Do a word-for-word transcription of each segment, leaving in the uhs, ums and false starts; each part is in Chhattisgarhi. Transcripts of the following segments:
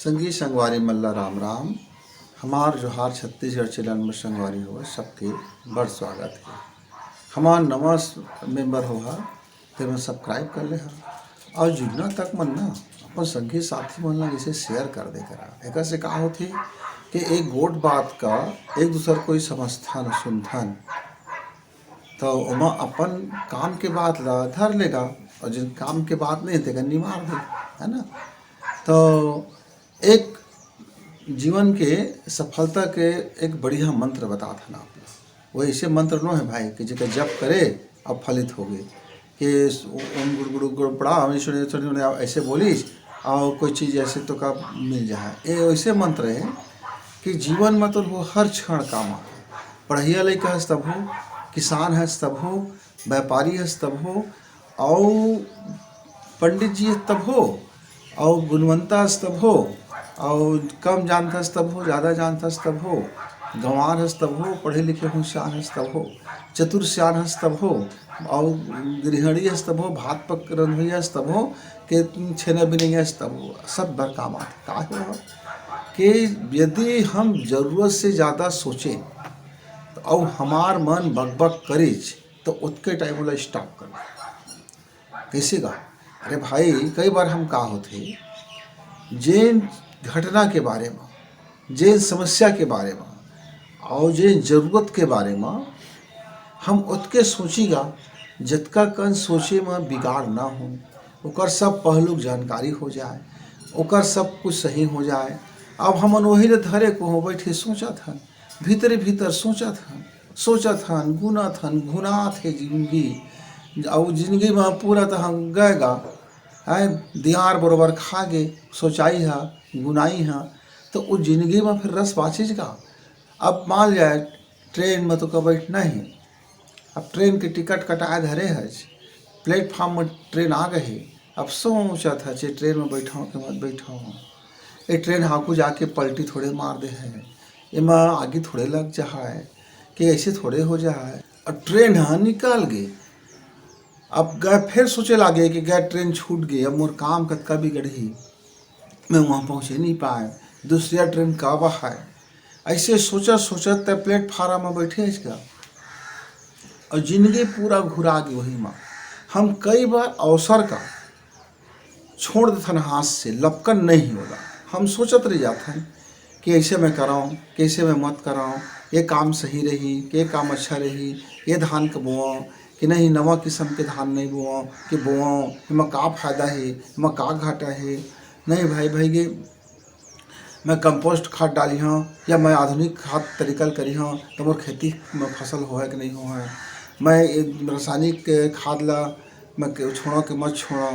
संगी संगवारी मन ला राम राम। हमार जोहार छत्तीसगढ़ चैनल में संगवारी हो सबके बड़ स्वागत है। हमार नवा मेंबर हो हा, तेमन सब्सक्राइब कर ले हा। और जुड़ना तक मन ना अपन संगी साथी मन ला जैसे शेयर कर दे करा। एकर से का होथे कि एक गोट बात का एक दूसर कोई समझथन सुनथन, तो ओमा अपन काम के बात ला धर लेगा और जिन काम के बात नहीं तेकर निमार दे, है ना? तो एक जीवन के सफलता के एक बढ़िया मंत्र बतात हन आप ला। वो ऐसे मंत्र नो है भाई कि जेकर जप करे अब फलित होगे। कि ओम गुड़ गुड़ गुड़ पड़ा, हम सुने सुने सुने ऐसे बोलिस और कोई चीज़ ऐसे तो का मिल जाए। ये ऐसे मंत्र है कि जीवन में तो वो हर क्षण काम आए। पढ़िया लइका हस तब हो, किसान हस तब हो, व्यापारी हस तब हो, और पंडित जी हस तब हो, और गुणवंता हस तब हो, और कम जानत हस तब हो, ज़्यादा जानत हस तब हो, गंवार हस तब हो, पढ़े लिखे होशियार हस तब हो, चतुर सियान हस तब हो, और गृहिणी हस तब हो, भात पक रंधोई हस तब हो, के छेना बिनैया हस तब हो, सब बर काम आथे। का हो कि यदि हम जरूरत से ज़्यादा सोचें तो, और हमार मन बकबक करिच, तो ओतके टाइम ओला स्टॉप करना। कैसे का? अरे भाई, कई बार हम का होथे, जेन घटना के बारे में, जेन समस्या के बारे में और जेन जरूरत के बारे में हम ओतके सोचिगा, जतका कन सोचे में बिगाड़ ना हो, ओकर सब पहलू के जानकारी हो जाए, ओकर सब कुछ सही हो जाए। अब हमन वही ले धरे को हो बैठे सोचत हन, भीतरे भीतर सोचत हन, सोचत हन, गुनत हन, घुनात हे जिंदगी। अउ जिंदगी म पूरा त हम गए गा, हैं, दियार बरोबर खा गे, सोचाई ह, गुनाई ह, तो वो जिंदगी म फिर रस बाचिस का? अब मान जाए, ट्रेन में तो का बैठना ही, अब ट्रेन के टिकट कटाए धरे हस, प्लेटफॉर्म में ट्रेन आ गए, अब सोचत हस, ये ट्रेन में बैठाऊँ कि मत बैठाऊँ? ये ट्रेन हाकू जाके पलटी थोड़े मार दे है, एमा आगी थोड़े लग जा है, कि ऐसे थोड़े हो जा है। अब ट्रेन ह निकाल गे, अब गए फिर सोचे लागे कि गए ट्रेन छूट गई, अब मोर काम कतका बिगड़ही, मैं वहाँ पहुँचे नहीं पाए, दूसरा ट्रेन कब है। ऐसे सोचत सोचत तय प्लेटफार्म में बैठे हस का, और जिंदगी पूरा घुरा गई वही में। हम कई बार अवसर का छोड़ देथन हाथ से, लपकन नहीं होला। हम सोचत रह जाथन कि ऐसे मैं कराऊँ, कैसे मैं मत कराऊँ, ये काम सही रही, ये काम अच्छा रही, ये धान के बोआऊँ कि नहीं, नवा किस्म के धान नहीं बोआऊँ कि बोआऊँ, एमा का फायदा है, एमा का घाटा है। नहीं भाई, भाई गे, मैं कंपोस्ट खाद डाली हूँ या मैं आधुनिक खाद तरीका ल करी हूँ, तो मोर खेती में फसल होए कि नहीं होए। मैं ये रासायनिक खाद ला मैं के-, छोड़ा के मत छोड़ा,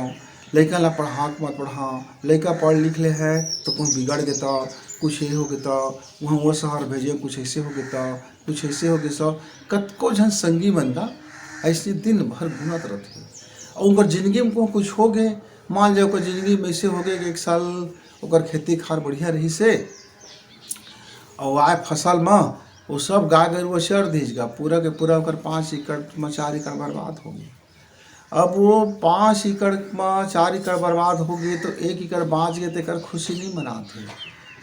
लइका ला पढ़ा के मत पढ़ा, लइका पढ़ लिख ले है तो कुछ बिगड़ गे तो, कुछ ये हो गे तो, वहाँ वो शहर भेजे, कुछ ऐसे हो गे तो, कुछ ऐसे हो गे सो। कतको झन संगी मन का ऐसे दिन भर घूमत रहते। और उनकर जिंदगी में को-, कुछ हो गए, मान जाओ ओकर जिंदगी में ऐसे हो गए कि एक साल ओकर खेती खार बढ़िया रही से, और आए फसल में वो सब गाय गरुआ चर दीज गा, पूरा के पूरा ओकर पाँच एकड़ में चार एकड़ बर्बाद हो गए। अब वो पाँच एकड़ में चार एकड़ बर्बाद हो गए तो एक एकड़ बाँच गए, तेकर खुशी नहीं मनाते।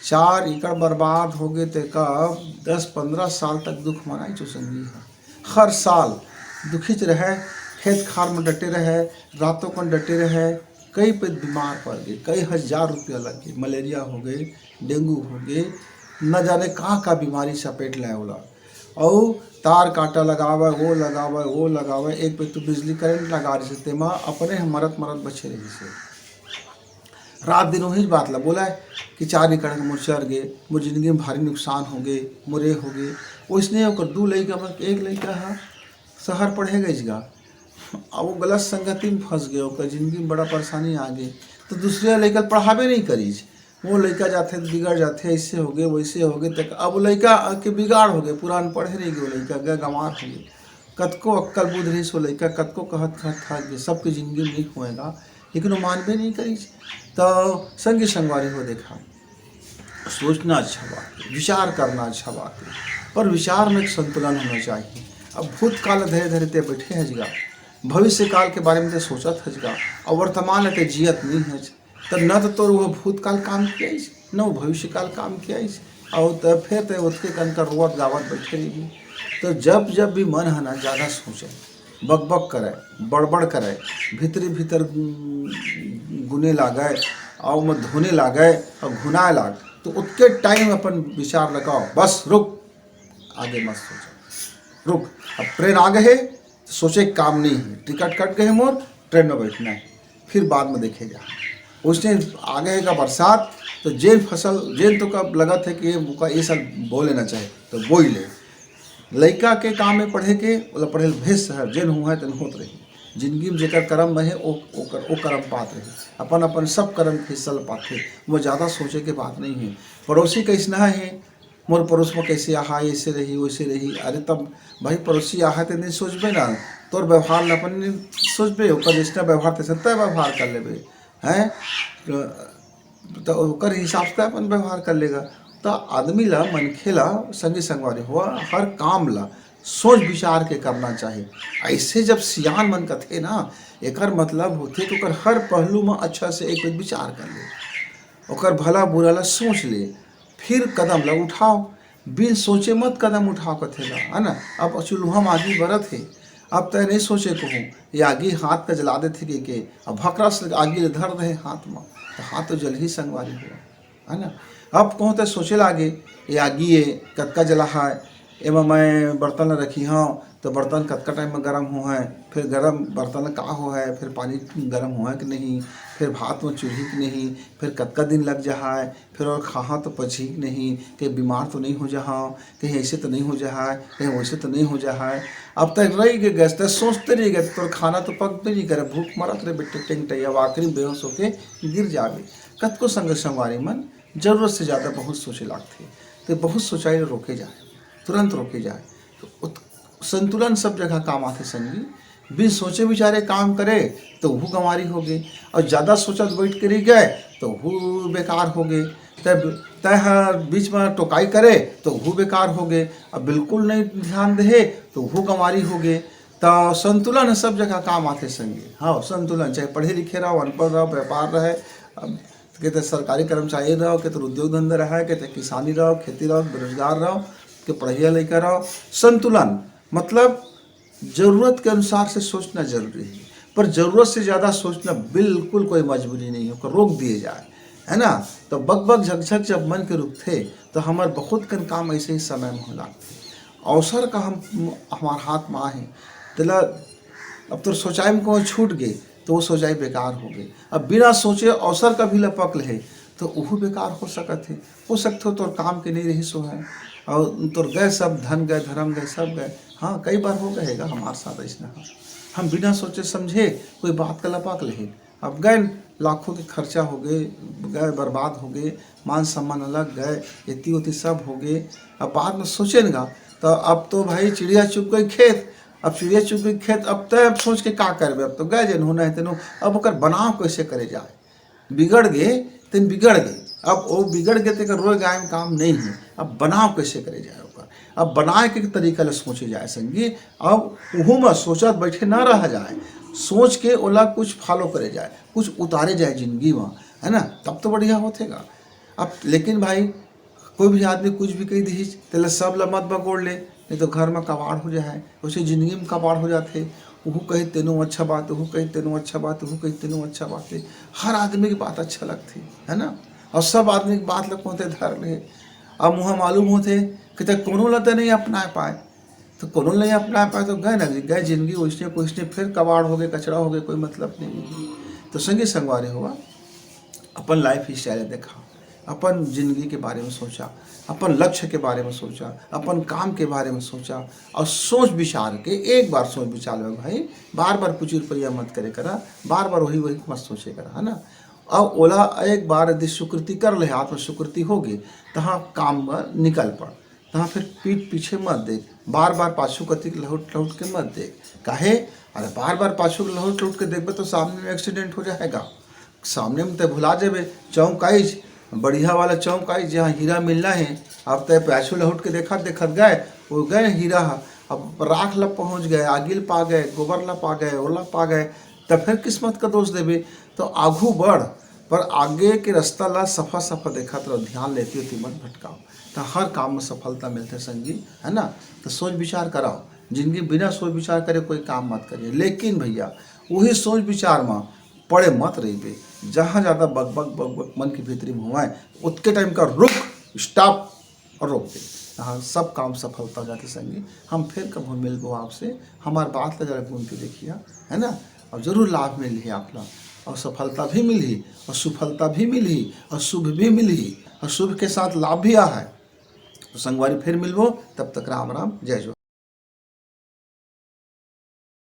चार एकड़ बर्बाद हो गए, तेकर दस पंद्रह साल तक दुख मनाई चो संगी है। हर साल दुखित रहे, खेत खार में डटे रहे, रातों कन डटे रहे, कई पे बीमार पड़ गए, कई हजार रुपया लग गए, मलेरिया हो गए, डेंगू हो गए, न जाने का का बीमारी चपेट लाए ओला। और तार काटा लगावे, वो लगावे, वो लगावे, एक पे तो बिजली करंट लगा रही से, तेमा अपने हम मरत मरत बचे रही से। रात दिन वही बात ला बोला है कि चार एकड़ के मोर चर गए, मोर जिंदगी में भारी नुकसान हो गए, मोर ये हो गए। वैसने ओकर दू लइका में एक लइका है शहर पढ़े गइस गा, अब वो गलत संगति में फंस गए, ओकर जिंदगी में बड़ा परेशानी आ गई, तो दूसरे लइका पढ़ाबे नहीं करीस। वो लइका जाथे तो बिगड़ जाथे, ऐसे हो गए, वैसे हो गए, तक अब वो लइका के बिगाड़ हो गए, पुरान पढ़े रह गए, वो लइका गए गंवार हो गए। कतको अक्कल बुध रही सो लइका, कतको कहत कहत थक गए, सबके जिंदगी में नहीं होएगा, लेकिन वो मानबे नहीं करीस। तो संगी संगवारी हो देखा, सोचना अच्छा बात है, विचार करना अच्छा बात है, पर विचार में एक संतुलन होना चाहिए। अब भूतकाल धरे धरे ते बैठे हजगा, भविष्य काल के बारे में ते सोचत हजगा, और वर्तमान में ते जियत नहीं है, तो न तो तोर वो भूतकाल काम किया, न वो भविष्य काल काम के आइस, अउ त फेर ते ओतके कन का रोवत गावत बैठे रहिबे। तो जब जब भी मन ह ना ज्यादा सोचे, बकबक करे, बड़बड़ करे, भीतरी भीतर गुने लागे, अउ ओमा धोने लागे अउ घुनाए लाग, तो ओतके टाइम अपन विचार लगाओ, बस रुक, आगे मत सोचा, रुक। अब ट्रेन आ गए हे, तो सोचे काम नहीं है, टिकट कट गए मोर, ट्रेन में बैठना है, फिर बाद में देखे जा। उसने आगे का बरसात, तो जेन फसल, जेन तो का लगत है कि ये बुका ये साल बो लेना चाहिए, तो बो ही ले। लइका के काम में पढ़े के, ओला पढ़े भेज शहर, जेन हुआ है तेन होत रही। जिंदगी में जेकर कर्म में है, ओ, ओकर, ओ कर्म पात रही। अपन अपन सब कर्म के हिस्सा ल पाथे। वो ज्यादा सोचे के बात नहीं है। पड़ोसी कैसना है, मोर पड़ोस में कैसे आहा, ऐसे रही, वैसे रही। अरे तब भाई पड़ोसी आहा ते नहीं सोचबे ना, तोर व्यवहार ला अपन नहीं सोचबे, ओकर जैसना व्यवहार तैसे तय व्यवहार कर लेबे, हैं? तो ओकर हिसाब से अपन व्यवहार कर लेगा। तो आदमी ला, मनखे ला, संगी संगवारी हुआ, हर काम ला सोच विचार के करना चाहिए। ऐसे जब सियान मन कथे ना, एकर मतलब होथे कि ओकर हर पहलू में अच्छा से एक बेर विचार कर ले, ओकर भला बुरा ला सोच ले, फिर कदम ला उठाओ। बिन सोचे मत कदम उठाओ कथे ला, है ना? अब चूल्हा में आगी बरत हे, अब तय नहीं सोचे कहूँ, ये आगी हाथ का जला देथे के, के अब भकरा से आगी ले धर दे हाथ में, तो हाथ तो जल ही संगवारी हुआ, है ना? अब कहूँ तय सोचे लागे, ये आगी ये कतका जला है, एमा मैं बर्तन ला रखी हूँ, तो बर्तन कतका टाइम में गरम हो है, फिर गरम बर्तन ला का हो है, फिर पानी गरम हो है कि नहीं, फिर भात में चूल्ही कि नहीं, फिर कतका दिन लग जा है, फिर और खाहा तो पची कि नहीं, कहीं बीमार तो नहीं हो जा, कहीं ऐसे तो नहीं हो जा, कहीं वैसे तो नहीं हो जा। अब तक रह गए गैस, तक सोचते रह गए, तोर खाना तो पकबे नहीं करे, भूख मरत रहे बेटे टेंग टैया, अब आखिरी में बेहोश होके गिर जावे। कतको संग संगवारी मन जरूरत से ज्यादा बहुत सोचे लागथे, तो बहुत सोचाई रोके जाए, तुरंत रोके जाए। तो उत-, संतुलन सब जगह काम आथे संगी। बिन सोचे विचारे काम करे तो वहू गंवारी हो गए, और ज्यादा सोचत बैठ के रह गए तो वहू बेकार हो गए। तब तय हर बीच में टोकाई करे तो वहू बेकार हो गए। अब बिल्कुल नहीं ध्यान दे तो वहू गंवारी हो गए। तो संतुलन सब जगह काम आथे संगी। हाँ, संतुलन, चाहे पढ़े लिखे रहो, अनपढ़ रहो, व्यापार रहे, अब के तो सरकारी कर्मचारी रहो, के तो उद्योग धंधा रहे, के तो किसानी रहो, खेती रहो, बेरोजगार रहो, के पढ़िया लइका रहो। संतुलन मतलब जरूरत के अनुसार से सोचना जरूरी है, पर जरूरत से ज्यादा सोचना बिल्कुल कोई मजबूरी नहीं है, ओकर रोक दिए जाए, है ना? तो बकबक झकझक जब मन के रुकथे, तो हमार बहुत कन काम ऐसे ही समय में हो लागथे। अवसर का हम, हमार हाथ में आहे, तेला अब तोर सोचाई में कहूँ छूट गए, तो वो सोचाई बेकार हो गई। अब बिना सोचे अवसर का भी लपक ले, तो वहू बेकार हो सकत है। हो सकते हो तोर काम के नहीं रही सो है, और तोर गए सब, धन गए, धर्म गए, सब गए। हाँ, कई बार हो गएगा हमारे साथ ऐसा। हम बिना सोचे समझे कोई बात का लपक ले, अब गए, लाखों के खर्चा हो गए, गए बर्बाद हो गए, मान सम्मान अलग गए, इतनी होती सब हो गए। अब बाद में सोचे ना, तो अब तो भाई चिड़िया चुग गई खेत। अब चिड़िया चुग गई खेत, अब तय अब सोच के का करबे, अब तो गए जेन होना है तेनो। अब ओकर बनाव कैसे करे जाए, बिगड़ गए, तेन बिगड़ गए। अब वो बिगड़ गए, तेकर रोए गाय में काम नहीं है। अब बनाव कैसे करे जाए ओकर, अब बनाए के तरीका ले सोचे जाए संगी। अब उहू में सोचत बैठे ना रहा जाए, सोच के ओला कुछ फॉलो करे जाए, कुछ उतारे जाए जिंदगी में, है ना? तब तो बढ़िया होथेगा। अब लेकिन भाई, कोई भी आदमी कुछ भी कही दिहिस, तेला सब ला मत बगोड़ ले, नहीं तो घर में कबाड़ हो जाए। वैसे जिंदगी में कबाड़ हो जाथे। उहू कही तेनो अच्छा बात, उहू कही तेनो अच्छा बात, उहू कही तेनो अच्छा बात है। हर आदमी की बात अच्छा लगती है ना, और सब आदमी की बात ला कोते धर ले। अब मुहा मालूम होथे कि ते कोनो ला ते नहीं अपना पाए, तो कोनो नहीं अपना पाए तो गए ना, गए जिंदगी वैसने को वैसने, फिर कबाड़ हो गए, कचरा हो गए, कोई मतलब नहीं। तो संगी संगवारी हुआ, अपन लाइफ स्टाइल देखा, अपन जिंदगी के बारे में सोचा, अपन लक्ष्य के बारे में सोचा, अपन काम के बारे में सोचा, और सोच विचार के, एक बार सोच विचार में भाई, बार बार पुचुर परिया मत करे करा, बार बार वही वही मत सोचे करा, है ना? अब ओला एक बार यदि स्वीकृति कर ले, आत्म स्वीकृति होगे, तहाँ काम बर निकल पड़। तहाँ फिर पीठ पीछे मत देख, बार बार पाछू कतिक लहुट लहुट के मत देख। काहे? अरे बार बार पाछू लहुट लहुट के देखबे तो सामने में एक्सीडेंट हो जाएगा। सामने में ते भुला जेबे, चौक आइज, बढ़िया वाला चौक आइज, जहाँ हीरा मिलना है। अब ते पाछू लहुट के देखत देखत गए, वो गए हीरा ह, अब राख ला पहुँच गए, आगिल पा गए, गोबर ला पा गए, ओला पा गए, तब फिर किस्मत का दोष देबे। तो आघू बढ़, पर आगे के रास्ता ला सफा सफा देखत रहो, ध्यान लेती होती मत भटकाओ, त हर काम में सफलता मिलथे संगी, है ना? तो सोच विचार कराओ, जिंदगी बिना सोच विचार करे कोई काम मत करिए। लेकिन भैया, वही सोच विचार में पड़े मत रहिबे, जहाँ ज़्यादा बकबक बकबक मन के भीतरी में होवय, ओतके टाइम का रुक, स्टॉप, और रोक दे। हाँ, सब काम सफलता हो जाथे संगी। हम फिर कभू मिलबो आपसे, हमार बात ला जरा गुन के देखिया, है ना? और जरूर लाभ मिलही आप ला, और सफलता भी मिलही, और सुफलता भी मिलही, और शुभ भी मिलही, और शुभ के साथ लाभ भी आहय। तो संगवारी, फिर मिलबो, तब तक राम राम, जय जोहार।